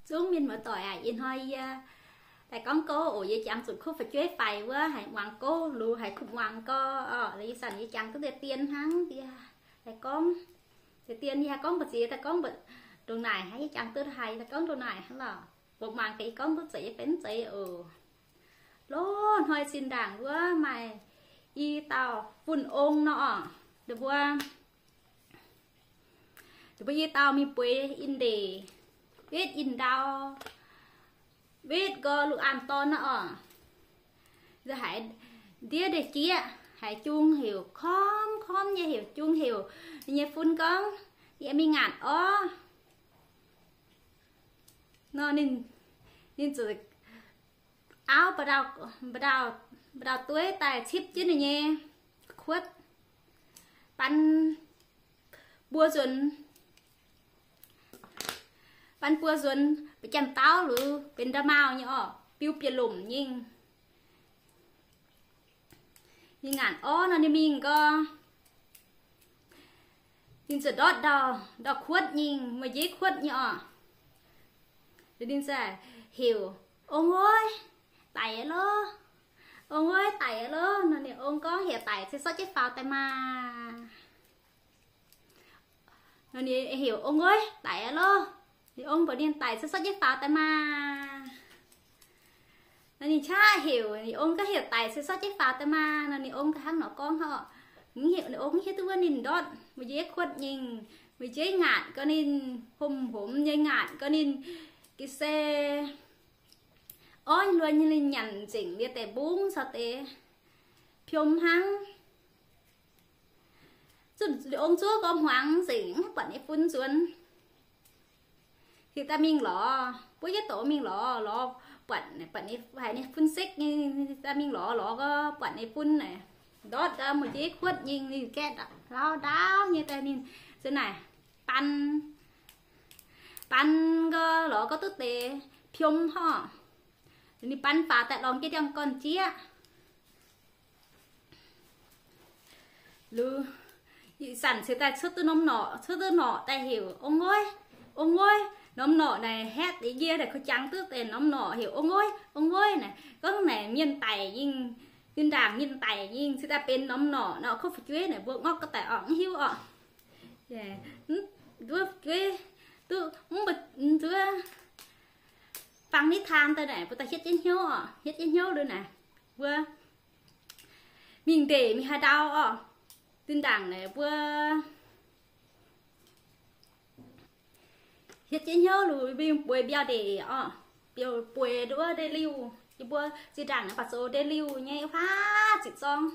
Zungv mienh muoz-doic aac, ih hnoi yie daaih gorngv gouv oc. Yie jangx zuqc kuv fu'jueiv faix wuov, haiz muangx gouv lux, haiz kuv muangx gouv oc. Laaix ih zanc yie jangx duqv deix dien hnangv, yie daaih gorngv deix dien, yie haih gorngv mbu'ziex, daaih gorngv mbu'ndongx naaic hnangv. Yie jangx duqv haiz daaih gorngv ndongx naaic hnangv lorqc. Mbuo muangx gaax yie gorngv duqv zeiz yie benx zeiz oc. Loz hnoi zinh ndaangc wuov maaih i dauh fun ong nor oc. Ninh mbuo, ninh mbuo i dauh mingh bueix in ndeic, wetv in ndau, wetv nqoi lungh an dorn nor oc. Haiz ndiev ndeic jieqv, haiz jung heuc, kormv kormv nyei heuc, jung heuc nyei fun gorngv, Yie mingh ngaatc orv. Nor ninh, ninh ziouc auv mba'ndau-dueiv daaih cipv jienv ninh nyei kuotv, ban buo nzuonx, ban buo nzuonx ba'jangc dauh lux benx nda'maauh nyei orqc, biu bieqc lomc nyei. Ninh ngaatc orv nor ninh mingh nqoi, ninh ziouc ndortv ndau, ndau kuotv nyei, maaih njeiv kuotv nyei orqc. Ninh ziouc heuc, Ong-oiv, daic aqv lorqc. Ong-oiv, daic aqv lorqc. Nor ninh ong gorngv, Heuc daic se sortv jienv faaux daaih maah. Nor ninh heuc, Ong-oiv, daic aqv lorqc. Ninh ong mbuox ninh, Daic se sortv jienv faaux daaih maah. Nor ninh qaqv heuc, ninh ong gorngv, Heuc daic se sortv jienv faaux daaih maah. Nor ninh ong daaih hnangv nor gorngv hnangv orqc. Ninh ong mv hiuv duqv wuov ninh ndortv maaih njeiv kuotv nyei, maaih njeiv ngaatc gau ninh, homh homx nyei ngaatc gau ninh, ga'sie orv luo nyei ninh nyanc nzengc liuz deix mbungv caux deix piom hnangv. Zunh ong zuov nqoi hmuangx nzengc, mv buatc ninh fun nzuonx. Heuc daaih mingh lorz, buov yietv douz mingh lorz, lorz buatc, buatc ninh haiz ninh fun sekv nyei, daaih mingh lorz, lorz gau buatc ninh fun naaic, ndortv gau maaih njeiv kuotv nyei, ninh gaeqv hlauv ndaauv nyei daaih ninh ziouc naaic ban, ban gau lorz gau duqv deix piom horc. Ninh ban faaux daaih lorngx jienv ndiangx-gorn jieqv. Lux, ih zanc ceix daaih cuotv duqv norm norqc, cuotv duqv norqc daaih heuc, Ong-oiv, ong-oiv. Norm norqc naaic haeqv deix yie naaic, kaux jangx duqv deix norm norqc heuc, Ong-oiv, ong-oiv naaic. Gorngv naaic mienh daic nyei, zinh ndaangc mienh daic nyei, ceix daaih benx norm norqc nor, kuv fu'jueiv naaic mbuo ngorc ga'daic orqc, mv hiuv orqc. Nduov fu'jueiv duqv mv nduov fangx niv taan daaih naaic, mbuo daaih hietv jienv hnyouv orqc, hietv jienv hnyouv liuz naaic, mbuo mingh ndeic mingh haaix ndau orqc. Zinh ndaangc naaic mbuo hietv jienv hnyouv liuz mingh bueix mbiauh ndeic orqc, bueix nduov ndeic-liuh. Yie mbuo zinh ndaangc naaic baac zoux ndeic-liuh nyei huaav ziqc zorng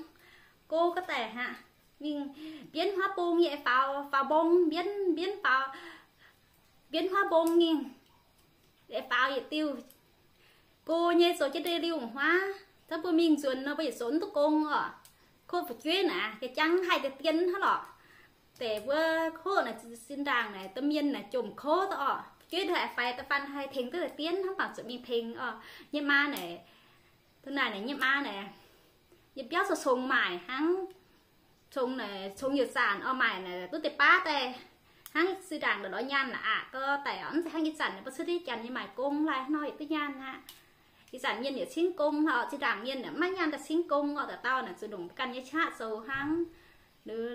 go ga'daic aqv. Mingh mbienv huaav mbong nyei, faaux, faaux mbong, mbienv, mbienv faaux, mbienv huaav mbong nyei, faaux yietc diuh go nyei zoux jienv ndeic-liuh huaav. Daaih mbuo mingh nzuonx nor mbuo yietc zoux mv duqv gong orqc. Kov fu'jueiv naaic ga'jangv haih deix dien hnangv lorqc. Deix mbuo kov naaic zinh ndaangc naaic domh mienh naaic jomc kov daaih orqc. Fu'jueiv haiz faix da'faanh haih tengx duqv deix dien hnangv, bangc zuqc mingh tengx orqc. Nyei maa naaic, dongh naaic naaic nyei maa naaic, yie biauv congx maaic hnangv, congx naaic congx yietc zanc orqc, maaic naaic duqv deix baav daaih hnangv. Zinh ndaangc lorz nyaanh aqc gau daic orqc, mv zeiz hnangv ih zanc mbuo cuotv janx nyei maaic gong laai hnoi yietc duqv nyaanh aqv. Ih zanc mienh yietc cingv gong orqc, zinh ndaangc mienh maiv nyaanh daaih cingv gong orqc, dauh dauh naaic zuqc longc ganh nyei qaqv zoux hnangv.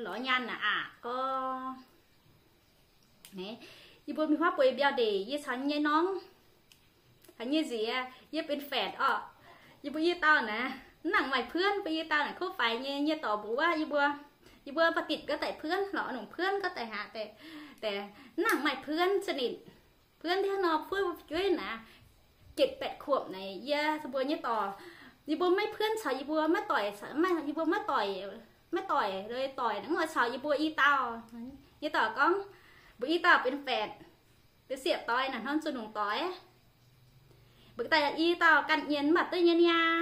Lorz nyaanh aqc gau. Yie mbuo mingh huaav bueix mbiauh ndeic, yie caux nyei norm, caux nyei nziex, yie benx faeqc orqc. Yie mbuo i dauh naaic mv nangc maaih เพื่อน, mbuo i dauh naaic kuv faix nyei, nyei dorc mbuox wuov yie mbuo, yie mbuo ba'gitc ga'daic เพื่อน lorqc, nongc เพื่อน ga'daic haic, mv nangc maaih เพื่อนสนิท. เพื่อน hnangv nor, fu'jueiv naaic เจ็ดแปดขวบ naaic, yie mbuo nyei dorc, yie mbuo maiv เพื่อน caux yie mbuo, maiv doic, yie mbuo maiv doic, maiv doic, doic naaic mv oix caux yie mbuo i dauh. Nyei dorc gorngv, mbuo i dauh benx faeqc, benx sieqv doix naaic hnangv zuqc longc doix. Mbuo daaih i dauh ganh nyienz mv baac duqv nyei niaa.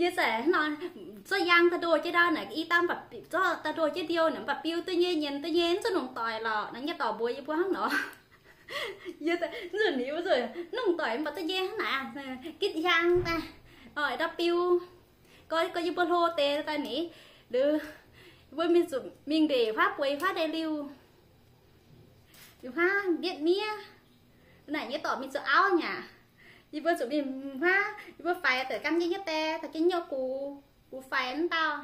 Yie zaqc nor, zorqv yaang daaih ndoh jienv ndau naaic, i dauh mv baac zorqv daaih ndoh jienv ndiouh naaic, mv baac biu duqv nyei, nyienz duqv nyei, mv zuqc longc doic lorqc. Naaiv nyei dorc mbuox yie mbuo hnangv nor. Yie nzuqc niu zuqc longc doic mv baac duqv nyei hnangv naaic, gitv hiaang daaih, oix ndau biu. Gorx, gorx yie mbuo hlo deix daaih ni, liuz yie mbuo mingh zuqc mingh ndeic huaav bueix huaav ndeic-liuh. Yie huaav mbietv miev. Naaic nyei dorc mingh zoux auv nyei aqv. Yie mbuo zuqc mingh huaav, yie mbuo faix deix gan jienv nyei die, daaih jienv nyei gux, gux faix mv dauh.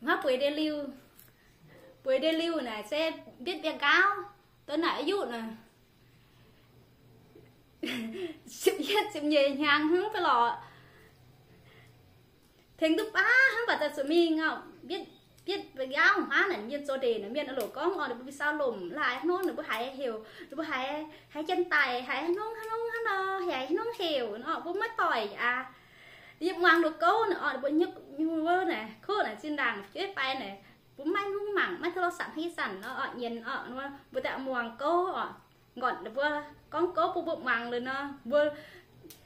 Huaav bueix ndie-liuh. Bueix ndie-liuh naaic se mbietv mbiauz nqaauv, dongh naaic yuqv naaic. Ziepc yietv ziepc nyeic hnyangx hnangv baac lorqc. Tengx duqv baav hnangv baac daaih zuqc mingh orqc. Mbietv, mbietv mbiauz nqaauv naaic mienh zoux ndeic naaic mienh loc gorngv orqc, ninh mbuo mingh saau lomc laaix hnangv nor, ninh mbuo haiz heuc, ninh mbuo haiz, haiz janx-daic, haiz hnangv hnangv hnangv nor, haiz hnangv heuc nor, mbuo maiv doic aqv. Yie muangx ndoqc gouv naaic orqc, ninh mbuo nyei wuov naaic, kuv naaic zinh ndaangc fu'jueiv fai naaic, mbuo maiv hnangv mangc, maiv taux loz-sanc hnangv ih zanc nor orqc, nyienz orqc, mbuo daaih muangx gouv orqc, nqortc ninh mbuo gorngv gouv bun mbuo muangx liuz nor, mbuo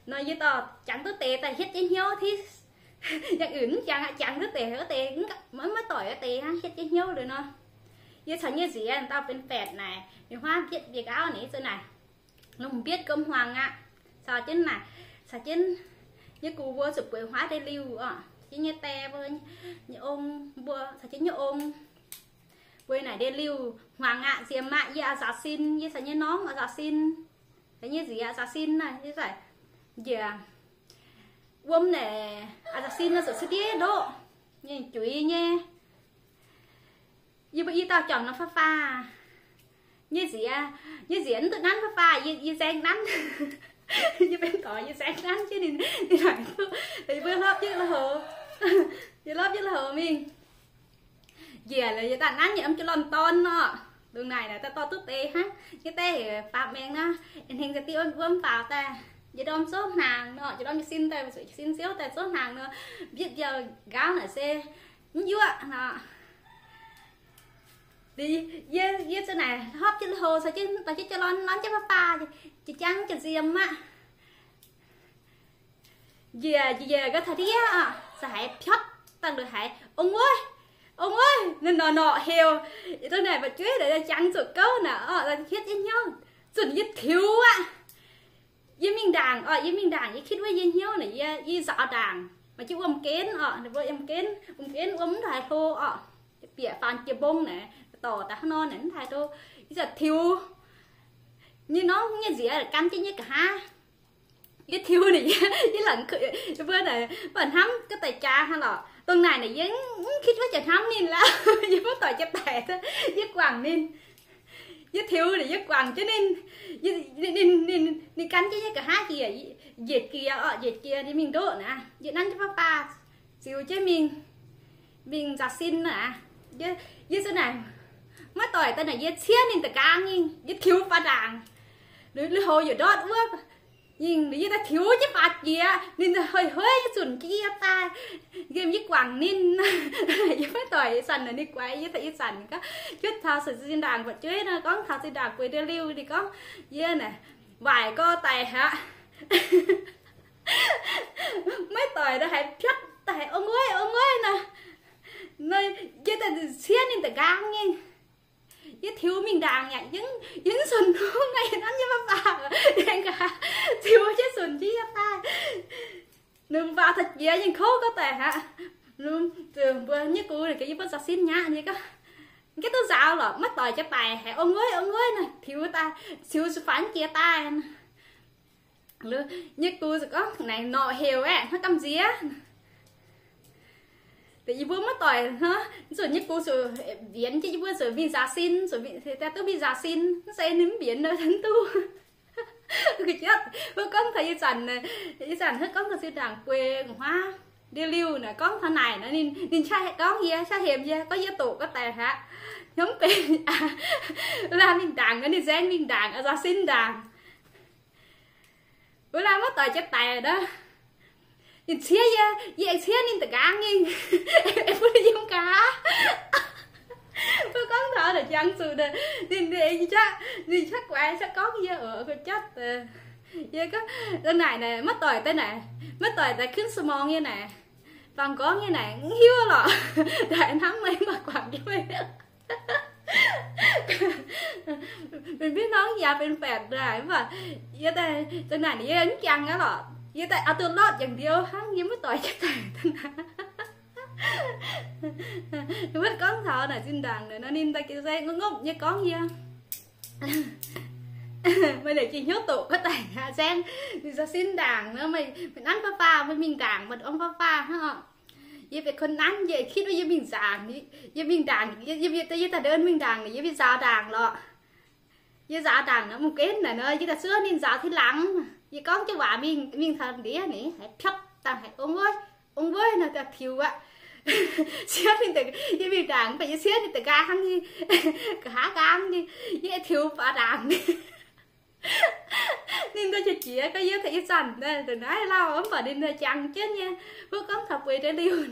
nor yie dorh jangx duqv deix daaih hietv jienv hnyouv tiqv. Yangh uix mv jangx aqv, jangx duqv deix wuov deix, maiv doic wuov deix hnangv hietv jienv hnyouv liuz nor. Yie caux nyei nziez dauh benx faatv naaic, ninh huaav mbietv mbiauz nqaauv naaic, za'naaic lungh mbietv gomh hmuangx aqv. Caux jienv naaic, caux jienv nyei gux mbuo zuqc bueix huaav ndie-liuh orqc, caux jienv nyei die mbuo, nyei ong mbuo, caux jienv nyei ong mbuo naaic ndie-liuh hmuangx aqv, nziex aqv. Yie a'zaaux sin, yie caux nyei norm a'zaaux sin, caux nyei nziez a'zaaux sin naaic, yie caux njiec wuom naaic a'zaaux sin nor zuqc cuotv ndiev ndoqv, nyei juiz nyei. Yie mbuo i dauh juangc nor faah faah. Nyei nziez, nyei nziez mv duqv nanv faah faah, yie, yie nzaeng nanv. Yie benx dorc yie nzaeng nanv jienv ninh, ninh haiz duqv. Yie mbuo hlopv jienv lui-houx, yie hlopv jienv lui-houx mingh. Njiec liuz yie daaih nanv nyei, mv jienv lorm dorn nor. Lungh naaic naaic daaih dorh duqv deix hnangv. Yie daaih heuc faaux maengx nor, hnengx za'gengh wuom faaux daaih. Yie ndorm zouv hnaangx nor, yie ndorm jiez sin daaih, zuqc jiez sin ziouv daaih zouv hnaangx nor, mbietv mbiauz nqaauv naaic se mv yuoqv nor. Yie, yie za'naaic hlopv jienv lui-houx caux jienv, dorh jienv jaa-lorn, lorn jienv faah faah, jiex jangv jiex nziex aqv. Njiec, njiec, njiec gau taux ndiev oc, se haiz piatv dangh nduqc haiz, ong wuov, ong wuov, ninh norqc norqc heuc. Yie duqv naaic fu'jueiv jangx zuqc gouv naaic oc, hietv jienv hnyouv, zunc yie tiux aqv. Yie mingh ndaangc oc, yie mingh ndaangc, yie kitv wuov yie hnyouv naaic, yie, yie nzaaux ndaangc, maaih jienv wuom-genv oc, ninh mbuo wuom-genv, wuom-genv wuom mv haaix hlo oc, bieqc faanx jiex mbong naaic, dorc daaih hnangv nor naaic mv haaix hlo. Yie ziouc tiux, nyei norm nyei nziez gan jienv nyei nqa'haav. Yie tiux naaic, yie, yie laengz, yie mbuo naaic, mv baac hnamv ga'daic jaax hnangv lorqc. Dongh naaic naaic yie mv kitv wuov jiex hnamv ninh lauh. Yie mv doic jiex daic, yie guangc ninh. Yie tiux naaic yie guangc jienv ninh. Ninh, ninh, ninh gan jienv nyei nqa'haav njiec, njiec jiex oc, njiec jiex yie mingh ndoqv naaic, yie nanv jienv faah faah ziux jienv mingh, mingh nzaaux sin aqv. Yie, yie za'naaic maiv doic daaih naaic yie ciev ninh da'nqaang nyei, yie tiux faaux ndaangc. Lui-houx yietc ndortv wuov, yie daaih tiux jienv faaux jiex, ninh huei huei nyei zunc jienv yie daaih, nqemh yie guangc ninh. Yie maiv doic ih zanc naaic ninh guaix yie, yie zanc gorngv, juotv taux se zinh ndaangc fu'jueiv nor, gorngv taux zinh ndaangc bueix ndie-liuh ninh gorngv yie naaic waaic gorx daic aqv. Maiv doic daaih haiz piatv daaih haiz ong wuov ong wuov nor, yie daaih ciev ninh da'nqaang nyei. Yie tiux mingh ndaangc yaac yie, yie mv zunh hungh, yie nanv nyei mv baac, aengx gaax tiux jienv zunc jienv yie daaih. Ninh mv baac taux jiex yie kouv gorx daic aqv. Mbuo nyei gux gaax yie mbuo nzaaux sin nyaqv nyei gorngv, gengh duqv nzaaux lorqc, maiv doic jiex daic haiz ong wuov ong wuov nor, tiux daaih, tiux faaux jiex daaih. Nyei gux ziouc gorngv, naaic norqc heuc aeqv, hnangv gamh nziex. Yie mbuo maiv doic hnangv, zuqc nyei gux ziouc mbienx jienv yie mbuo ziouc mingh nzaaux sin, ziouc mingh, daaih duqv mingh nzaaux sin, mv zeiz ninh mv mbienx nor, mv duqv. Mbuo gorngv taux ih zanc, ih zanc hnangv gorngv taux zinh ndaangc bueix nqa'haav ndie-liuh naaic, gorngv taux naaic nor, ninh, ninh qaqv gorngv yie, qaqv hemx yie, gorngv yie doqc gorx daic aqv. Hnamv benx aav, laanh mingh ndaangc, ninh nzaeng mingh ndaangc, nzaaux sin ndaangc. Wuov laanh maiv doic jiex daic nor, ninh ciev yie, yie aengx ciev ninh da'nqaang nyei, aengx bun ninh yiem nqa'haav. Mbuo gorngv taux naaic jangx zuqc, ninh, ninh qaqv, ninh qaqv guaix qaqv gorngv yie oc, jatv. Yie gorngv, naaic naaic maiv doic daaih naaic, maiv doic daaih kunv สมอง nyei naaic, fangx gorngv nyei naaic, mv hiuv lorqc. Daaih hnamv meih mv baac guangc jienv meih. Mienh mbiv norm yaac benx faetc daaih, mv baac yie daaih, daaih naaic yie mv jangx aqv lorqc. Yie daaih auv-duqv lortv yangh ndiouv hnangv, yie maiv doic jiex daic daaih naaic. Wuov gorngv taux naaic zinh ndaangc naaic nor, ninh daaih gengh se ngopv-ngopv nyei gorngv yie. Meih longc jiex hnyouv doqc gorngv daaih aqv, saeng, ninh za'gengh sin ndaangc nor, meih, meih nanv faah faah, meih mingh ndaangc, meih ong faah faah hnangv oc. Yie benx คนนั้น, yie คิด wuov yie mingh ndaangc, yie mingh ndaangc, yie, yie, yie daaih ndon mingh ndaangc, yie mingh nzaaux ndaangc lorqc. Yie nzaaux ndaangc nor, mv gunv naaic nor, yie daaih zuov ninh nzaaux tin laangz. Yie gorngv jienv waac mingh, mingh taux ndiev ni, haiz piopv dangh haiz ong wuov, ong wuov nor daaih tiux aqv. Siemv ninh, yie mingh ndaangc, mv baac yie siemv ninh da'nqaang nyei, nqa'haav nqaang nyei, yie tiux faaux ndaangc. Ninh daaih qiex jiez gorngv yie, yie zanc daaih ndongc naaiv lauh, mv baac ninh daaih jangx jienv nyei, wuov gorngv taux bueix deix liuh.